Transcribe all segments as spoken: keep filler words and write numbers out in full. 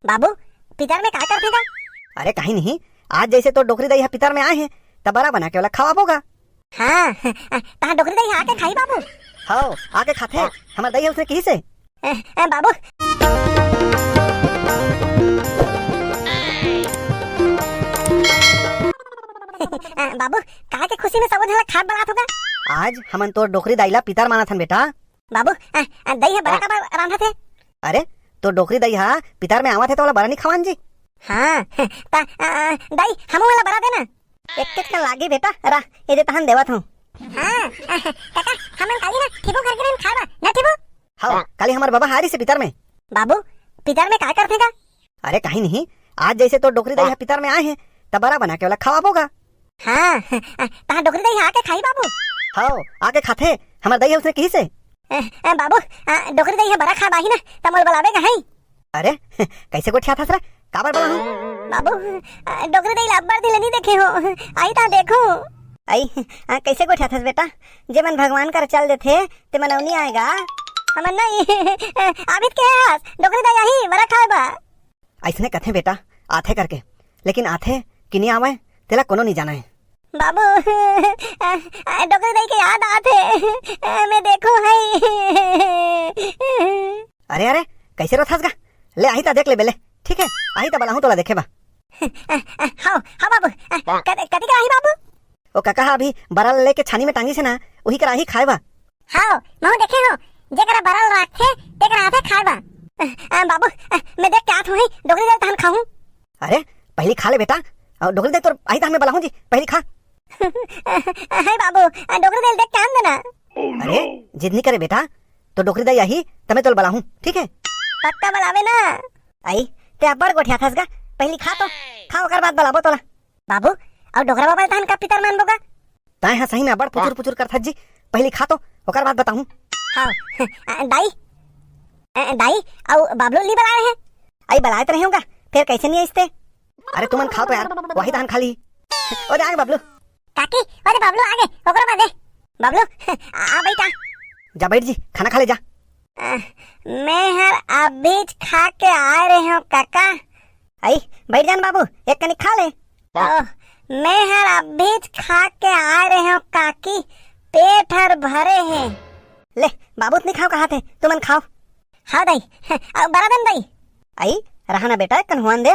बाबू, पितर में का करथे गा? अरे कहीं नहीं, आज जैसे तो डोकरी दाई ह पितर में आए हे, त बरा बना के ओला खवाबो गा। हाँ, तहाँ डोकरी दाई ह आके खाही बाबू। हव, आके खाथे। हमर दाई ह उसने किहिसे। ए, ए, बाबू। ए, बाबू, का के खुशी में सबो झन ला खाब बलात होगा? आज हमन तोर डोकरी दाई ला पितर मानत हन बेटा। बाबू, ए, ए, दाई ह बरा काबर रांधत हे? अरे, तोर डोकरी दाई ह पितर में आवत हे त ओला बरा नी खवान जी। हाँ, त, ए, ए, दाई, हमू ला बरा देना। एक, एक कन लागी बेटा, रा, ये दे तहन देवत हूँ। हाँ, काका, हमन काली ना ठिबू करके रहिन खाए बर, ना ठिबू? हव, काली हमर बबा ह आय रिहिसे पितर में। बाबू, पितर में का करथे गा? अरे कहीं नहीं, आज जैसे तोर डोकरी दाई ह पितर में आए हे, त बरा बना के ओला खवाबो गा। हाँ, तहाँ डोकरी दाई ह आके खाही बाबू। हव, आके खाथे, हमर दाई ह उसने किहिसे। ए, ए, बाबू, आ, डोकरी दाई ह बरा खाए बर आही ना, त मोला बलाबे गा हई। अरे, कइसे गोठियाथस रे? काबर बलाहूँ? बाबू, आ, डोकरी दाई ला अब्बड़ दिन ले नी देखे हों। आही तहाँ देखहूँ। अई, आ, कइसे गोठियाथस बेटा? जे मन भगवान कर चल देथे, ते मन अउ नी आए गा। हमन नहीं, अभी त केहे हस, डोकरी दाई आही, बरा खाए बर। अइसने कथे बेटा, आथे करके। लेकिन आथे कि नी आवय, तेला कोनो नी जानय। बाबू, आ, आ, डोकरी दाई के याद आथे। आ, मैं देखहूँ हई। अरे, अरे, कइसे रोथस गा? ले, आही त देख लेबे ले। ठीक हे, आही त बलाहूँ तोला देखे बर। हव, हव बाबू, कति, कति कर आही बाबू? ओ कका ह अभी बरा ल लेके छानी में टांगिस हे ना, उही कर आही खाए बर। हव, महूँ देखे हों, जेकर बरा ल राखथे, तेकर आथे खाए बर। बाबू, मैं देख के आत हों, डोकरी दाई ल तहन खाहूँ। अरे, पहिली खा ले बेटा, अउ डोकरी दाई तोर आही तहन मैं बलाहूँ जी, पहिली खा। हे बाबू, डोकरी दाई ल देख के आन देना। अरे, जिद नी करे बेटा, तोर डोकरी दाई आही, त मैं तोला बलाहूँ, ठीक हे? पक्का बलाबे ना? अई, ते अब्बड़ गोठियाथस गा, पहिली खा तो, खा ओकर बाद बलाबो तोला। बाबू, अउ डोकरा बाबा ल तहन कब पितर मानबो गा? तैं ह सही में अब्बड़ पुचुर पुचुर करथस जी, पहिली खा तो, ओकर बाद बताहूँ। हव, दाई, दाई, अउ बाबलू ल नी बलाए रहे? अई बलाए त रहे हों गा, फेर कइसे नी आइस ते? अरे तुमन खाव तो यार, वही तहन खा ली। ओ दे आगे बाबलू। काकी, ओ दे बाबलू आगे, ओकरो बाद दे। बाबलू, आ, आ बइठ आ। जा बइठ जी, खाना खा ले जा। आ, मैं हर अभीच खा के आए रहे हों काका। अई, बइठ जा न बाबू, एक कनी खा ले। ओ, मैं हर अभीच खा के आए रहे हों काकी, पेट हर भरे हे। ले, बाबू त नी खाव कहाथे, तुमन खाव। हव दाई, अउ बरा दे न दाई। अई, रहा ना बेटा, एक कन होवन दे।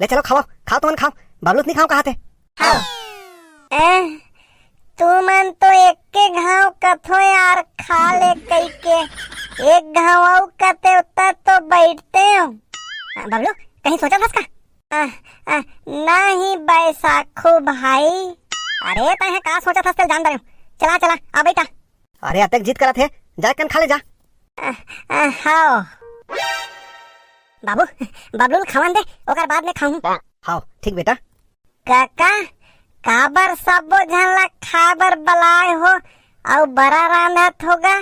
ले चलो खाव, खाव तुमन खाव, बाबलू त नी खाव कहाथे। हव। ए, तुमन तो एके घांव कथो यार, खा ले कहिके, एक घांव अउ कते उतना तो बइठते हो। आ, बाबलू, कहीं सोचत हस का? आ, आ, नहीं बैसाखू भाई। अरे, तैं ह का सोचत हस, तेला जान डारेंव। चला, चला, आ बइठ आ। अरे, अतेक जिद करत हे, जा एक कन खा ले जा। आ, आ, हव। बाबू, बबलू ल खावन दे, ओकर बाद में खाहूं। हव, ठीक बेटा। काका, काबर सबो झन ला खाए बर बलाए हो अउ बरा रांधत हो गा?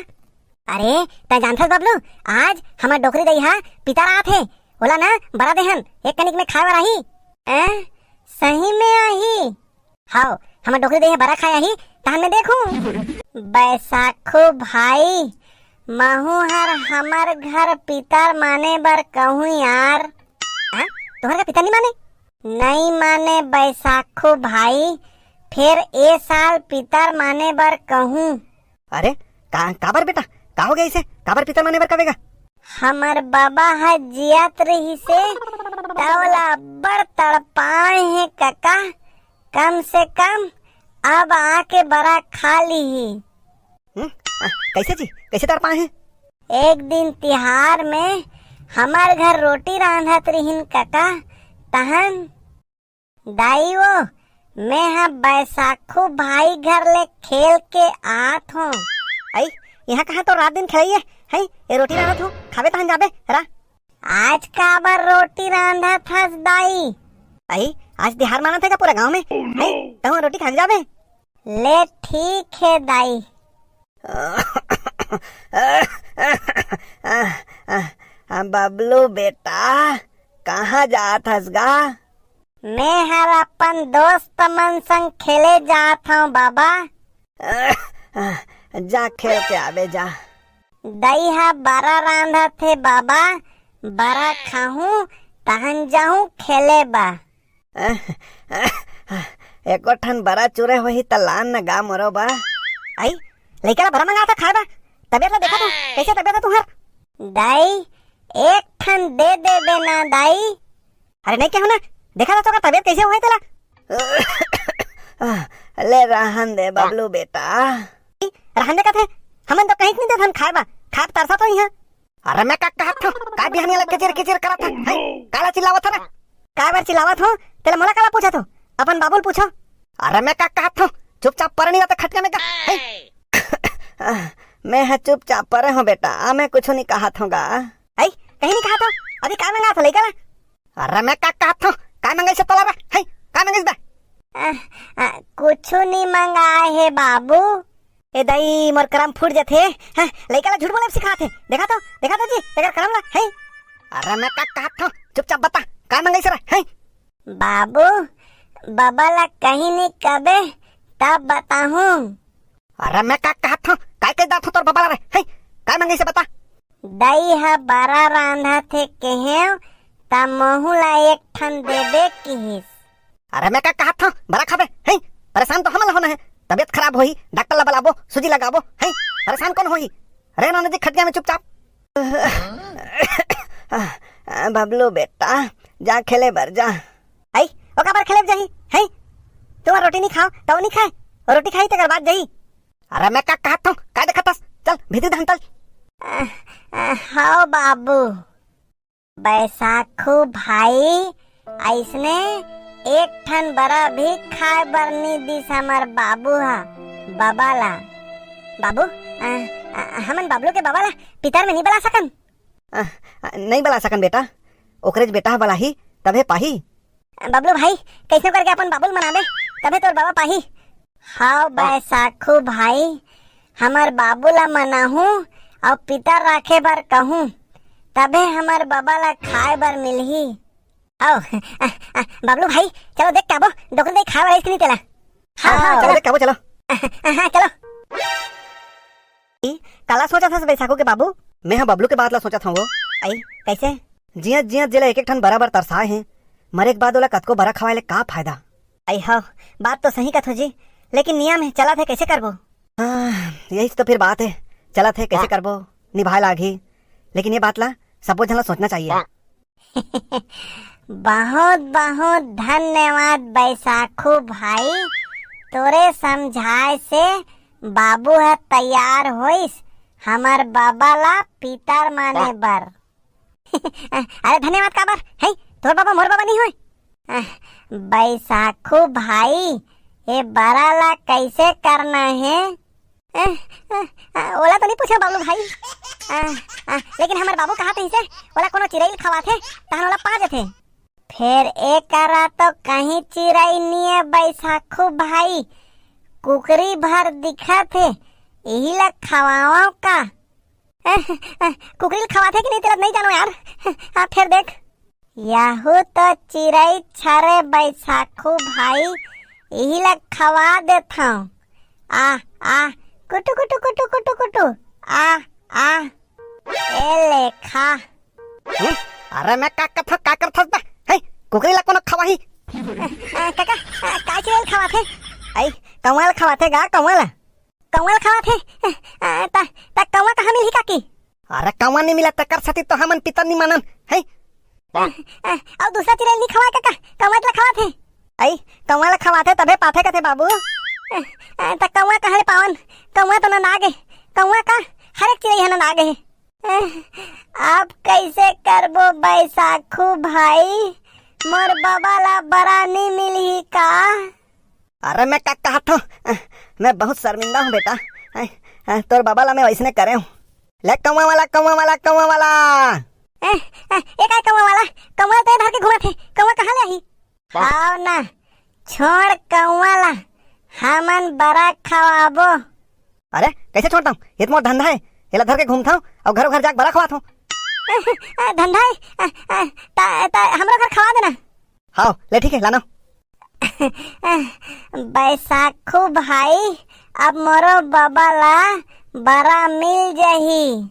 अरे, तैं जानथस बबलू, आज हमर डोकरी दई हा पितर आत हे, ओला ना बरा देहन, एक कनिक में खाए बर आही। ए, सही में आही? हव, हमर डोकरी दई हा बरा खाए आही, तहन में देखहूं। बैसाखू भाई, महूं हर हमर घर पितर माने बर कहूं यार। हाँ? तुंहर घर पितर नी माने? नई माने बैसाखू भाई, फेर ए साल पितर माने बर कहूं। अरे, का, काबर बेटा? का हो गे अइसे? काबर पितर माने बर कबे गा? हमर बबा ह जियत रहिसे, त ओला अब्बड़ तड़पाए हे कका। कम से कम अब आके बरा खा लीही। हम्म? आ, कइसे जी? कइसे तड़पाए हे? एक दिन तिहार में हमर घर रोटी रांधत रिहिन कका, तहन दाई वो, मैं ह बैसाखू भाई घर ले खेल के आत हों। अई, इहां कहां तो रात दिन खेलइए, हई, ए रोटी रांधत हों, खाबे तहन जाबे, रा। आज काबर रोटी रांधत हस दाई? अई, आज तिहार मनात हे का पूरा गांव में? हई, तहूं रोटी खान जाबे? ले ठीक हे दाई। बबलू बेटा, कहां जात हस गा? मैं हर अपन दोस्त मन संग खेले जात हंव बाबा। जा खेल के आबे जा। दई हा बरा रांधत हे बाबा, बरा खाहूं, तहन जाहूं खेले बा। एको ठन बरा चुरे होही त लान न गा मोरो बा। आई, लइका ला बरा मंगाथंव खाए बर। तबियत ला देखथंव, कइसे तबियत हे तुंहर? दाई, एक ठन दे देबे ना दाई। अरे नहीं कहूं ना, देखथंव तोर तबियत कइसे होहे तेला। ले रहन दे बबलू बेटा। रहन दे कथे, हमन तो कहीं नहीं देथन खाए बर, खाए बर तरसथंव इहां। अरे मैं का कहत हंव, का बिहनिया ले किचिर किचिर करत हस, हैं? काला चिल्लावत हस रे? काय बर चिल्लावत हंव? तेला मोला काला पूछत हस? अपन बाबू ल पूछो। अरे मैं का कहत हंव, चुपचाप परे नहीं रहते खटिया में का, हैं? मैं ह चुपचाप परे हंव बेटा, मैं कुछू नहीं कहत हंव गा। हैं? कहीं नहीं कहत हस? अभी का मंगाथस लइका ला? अरे मैं का कहत हंव, का मंगाइस तोला बे, हैं? का मंगाइस बे? आ, आ, कुछू नहीं मंगाए हे बाबू। ए दाई, मोर करम फूट जथे। हैं, लइका ला झूठ बोले सिखाथे। देखा तो, देखा तो जी, एकर करम ला, हैं? अरे मैं का कहत हंव, चुपचाप बता, का मंगाइस रे, हैं? बाबू, बबा ला कहीं नहीं कबे, तब बताहूं। अरे मैं का कहत हंव, काय कहि दाथंव तोर बबा ला रे, हैं? का मंगाइस बता। दई ह बरा रांधथे केहेंव, त महू ला एक ठन देबे किहिस। अरे मैं का कहत हंव, बरा खाबे, हैं? परेशान तो हमन ला होना हे, तबियत खराब होही, डॉक्टर ला बलाबो, सूजी लगाबो, हैं? परेशान कोन होही? रह ना नदी खटिया में चुपचाप। बबलू बेटा, जा खेले बर जा। आई, ओ काबर खेले जाही, हैं? तुंहर रोटी नहीं खाव, त ओ नहीं खाए, रोटी खाही तेकर बाद जाही। अरे मैं का कहत हंव, का देखत हस? चल, भीतरी धन चल। आ, आ, हव बाबू। बैसाखू भाई, अइसने एक ठन बरा भी खाए बर नी दिस हमर बाबू ह, बबा ला। बाबू, आ, आ, हमन बबलू के बबा ला पितर में नी बला सकन? आ, आ, नहीं बला सकन बेटा, ओकरेच बेटा ह बलाही, तभे पाही। बबलू भाई, कइसनो करके अपन बाबू ल मनाबे, तभे तोर बबा पाही। हव बैसाखू भाई, हमर बाबू ला मनाहूं अउ पितर राखे बर कहूं, तभे हमर बबा ला खाए बर मिलही। अउ, आ, आ, बबलू भाई, चलो देख के आबो, डोकरी दई खाए बर आइस कि नहीं तेला। हाँ, हाँ, चलो देख के आबो, चलो। आ, आ, हाँ, चलो। ई, काला सोचत हस बैसाखू के बाबू? मैं ह बबलू के बात ला सोचत हंव वो। आई, कइसे? जियत जियत जेला एक एक ठन बरा बर तरसाए हे, मरे के बाद ओला कतको बरा खवाए ले का फायदा? आई हव, बात तो सही कथो जी, लेकिन नियम हे, चलत हे, कइसे करबो? हाँ, यही तो फिर बात हे, चलत हे, कइसे करबो? निभाए लागही, लेकिन ये बात ला सबो झन ला सोचना चाहिए। बहुत बहुत धन्यवाद बैसाखू भाई, तोरे समझाए से बाबू ह तैयार होइस हमर बबा ला पितर माने बर। अरे धन्यवाद काबर? हैं, तोर बबा मोर बबा नहीं होय? बैसाखू भाई, ए बरा ला कइसे करना हे? ए, ए, ए, ओला तो नहीं पूछे बबलू भाई। आ, आ, लेकिन हमर बाबू कहा तइसे, ओला कोनो चिरई ल खवाथे, तहन ओला पा जथे। फेर ए करा तो कहीं चिरई निये बैसाखू भाई, कुकरी भर दिखत हे, इही ला खवावं का? ए, ए, कुकरी ल खवाथे कि नहीं तेला नहीं जानो यार। आ, फेर देख। यहू तो चिरई छरे बैसाखू भाई, इही ला खवा देथंव। आ, आ, कुटु, कुटु, कुटु, कुटु, कुटु। आ, आ, ए ले खा। हम्म? अरे मैं का कथा, का करथस बे? हे, कुकरी ला कोनो खवाही? आ, काका, आ, का चिरई ल खवाथे? आई, कौवा ल खवाथे गा, कौवा ला। कौवा ल खवाथे? आ, त, त कौवा कहाँ मिलही काकी? अरे कौवा नहीं मिला, तेकर सेती तो हमन पितर नहीं मानन, हैं? आ, आ, अउ दूसरा चिरई ल नहीं खवाए काका, कौवा ल खवाथे। आई, कौवा ल खवाथे तभे पाथे कथे बाबू। आ, आ, त कौवा कहाँ ले पावन? कौवा तो नंदा गे। कौवा का? हर एक चिरई ह नंदा गे हे। आ, अब कइसे करबो बैसाखू भाई? मोर बबा ला बरा नहीं मिलही का? अरे मैं का कहत हंव, मैं बहुत शर्मिंदा हूँ बेटा। हैं, हैं, तोर बबा ला मैं वइसने करे हूँ। ले कौवा वाला, कौवा वाला, कौवा वाला। ए, ए, ए काय कौवा वाला? कौवा तो ए धर के घूमत हे, कौवा कहाँ ले आही? हव ना, छोड़ कौवा ला, हमन बरा खवाबो। अरे कइसे छोड़थंव? ये तो मोर धंधा हे, एला धर के घूमथंव अउ घरों घर जाके बरा खवाथंव। ए, ए, धंधा हे, ए, ए, त, त हमरो घर खवा देना। हव, ले ठीक हे, लानव। बैसाखू भाई, अब मोरो बबा ला बरा मिल जाही।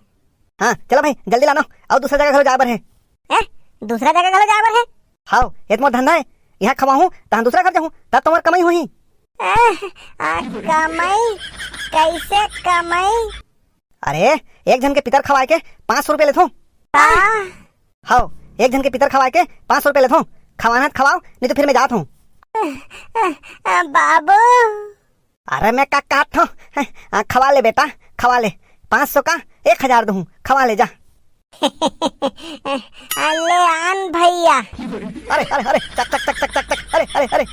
हाँ, चलो भाई, जल्दी लानव, अउ दूसरा जगह घलो जाए बर हे। ए, दूसरा जगह घलो जाए बर हे? हव, ये तो मोर धंधा हे। इहाँ खवाहूँ, तहाँ दूसरा घर जाहूँ, तब तो मोर कमाई होही। आ, आ, कमाई? कइसे कमाई? अरे, एक झन के पितर खवाए के पाँच सौ रुपया लेथों। का? हव, एक झन के पितर खवाए के पाँच सौ रुपया लेथों। खवाना हे त खवाव, नहीं तो फिर मैं जात हूँ। आ, बाबू। अरे मैं का कहत हूँ, आ, खवा ले बेटा, खवा ले। पाँच सौ का एक हजार दूँ, खवा ले जा। आ, ले आन भैया। अरे, अरे, अरे, चक, चक, चक, चक, चक, चक, अरे, अरे, अरे,